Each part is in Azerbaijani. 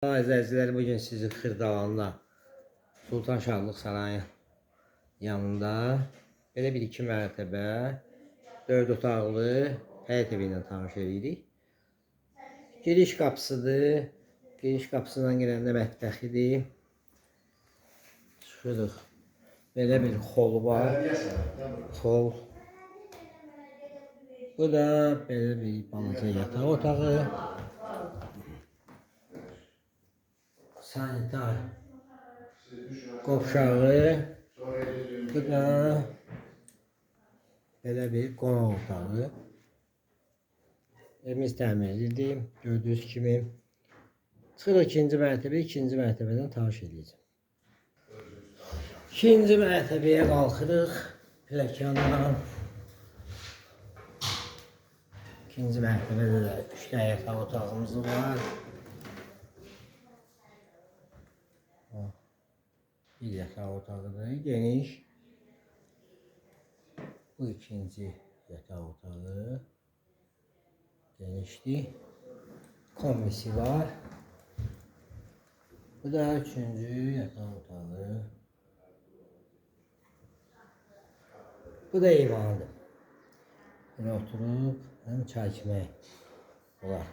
İzləyicilər, bugün sizi Xırdalanda Sultan Şahlıq Sarayı yanında belə bir iki mərtəbə, 4 otaqlı həyət evi ilə tanış edirik. Giriş qapısıdır. Giriş qapısından girəndə mətbəxidir. Çıxırıq. Belə bir xolu var. Xol. Bu da belə bir balaca yataq otağı. Sanitar qovşağı. Bu da belə bir qonaq otağı. Evimiz təmirlidir. Gördüyünüz kimi. Çıxırıq ikinci mərtəbə, ikinci mərtəbədən tanış edəcəm. İkinci mərtəbəyə qalxırıq. Pilləkənlə. İkinci mərtəbədə də 3 dənə yataq otağımız var. Bir yataq otağıdır, geniş. Bu ikinci yataq otağı. Genişdir. Kombisi var. Bu da üçüncü yataq otağı. Bu da eyvanıdır. Belə oturub həm çay içmək olar.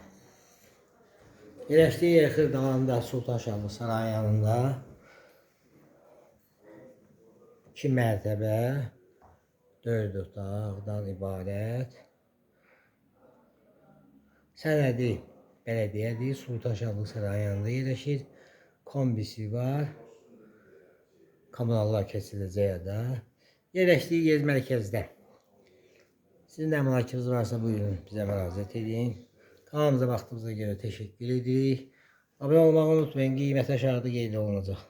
Yerləşdiyi yer Xırdalanda, Sultan Şahlıq Sarayı yanında. 2 mərtəbə, 4 otaqdan ibarət. Sənədi bələdiyyədir. Sultan Şahlıq Sarayı yanında yerləşir. Kombisi var. Kommunallar keçiriləcək də. Yerləşdiyi yer mərkəzdə. Sizin də əmlakınız varsa buyurun bizə müraciət edin. Kanalımıza baxdığınıza görə təşəkkür edirik. Abunə olmağı unutmayın. Qiymət aşağıda qeyd olunacaq.